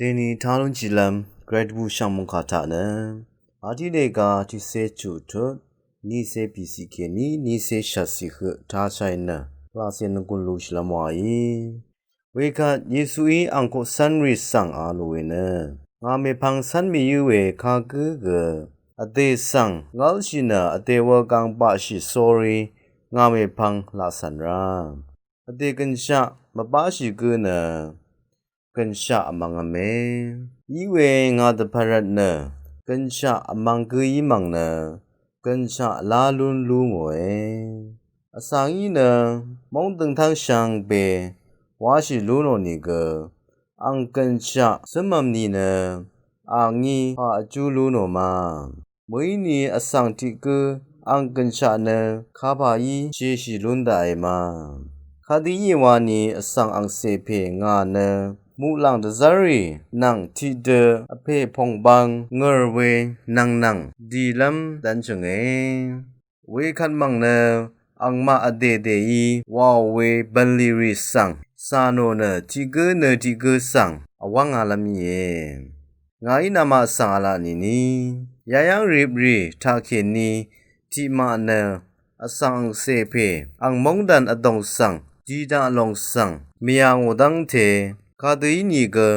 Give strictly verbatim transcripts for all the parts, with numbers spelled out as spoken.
Dèní tá lúnshìlv́m Great Bishop mungkà taq nø, vtiq dèga tiqcé chuq tut, nícé pìciq kèní nícé shvtciq høq táshá í nø, laqcè nvgùn lushìlv́m wàí. Wekvt Yesuí angkoq cv́nrì svng a lò we nø, ngà mèpvng cv́n mèyǿ we kagǿ gø, vdè svng ngv́lshì nø vdè wø gang baqshì sórí, ngà mèpvng laq cv̀n rá. Vdè gønshaq mvbáshì gǿ nø, gønshaq vmvng v̄me. Iwe ngà dvpvt rvt nø, gønshaq vmvng gǿ í mv̀ng nø, gønshaq lá lún lú ngòe. Vsvng í nø, móng døngtv́ng shvngbe, wáshì lú nò nìgø, ang gønshaq zǿmvm nìnø, a ngí pà vjú lú nò ma. Mø̀íni vsvng tiq gǿ ang gønshaq nø kapà í jeshì lún daqe ma. Kadø íe wani vsvng angcè pè ngà nø muqlàng dvzv́rrì nvng tiqdø vpè pòngbvng ngø̀r we nvngnvng dìlv́m dv́nshø̀nge. Wekvt mv̀ng nø angmaq vdèdèí wàò we bv̀nlì rì svng cà nò nø tiq gǿ nø tiq gǿ svng vwv́ngalv́m íe. Ngàí namaq svng v̄la nìni, yayv́ng riprì taqkèní tiqmaq nø vsvng angcè pè ang móngdàn vdòng svng didaq lòng svng mvyà ngò dv́ngte, kadø ínìgø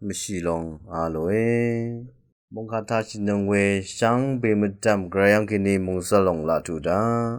mvshì lòng a lòe. Mungkà tashìnøng we shvngbe mvdv̀m gvray yv́ng kèní mungzv́l lòng laq tuq daq.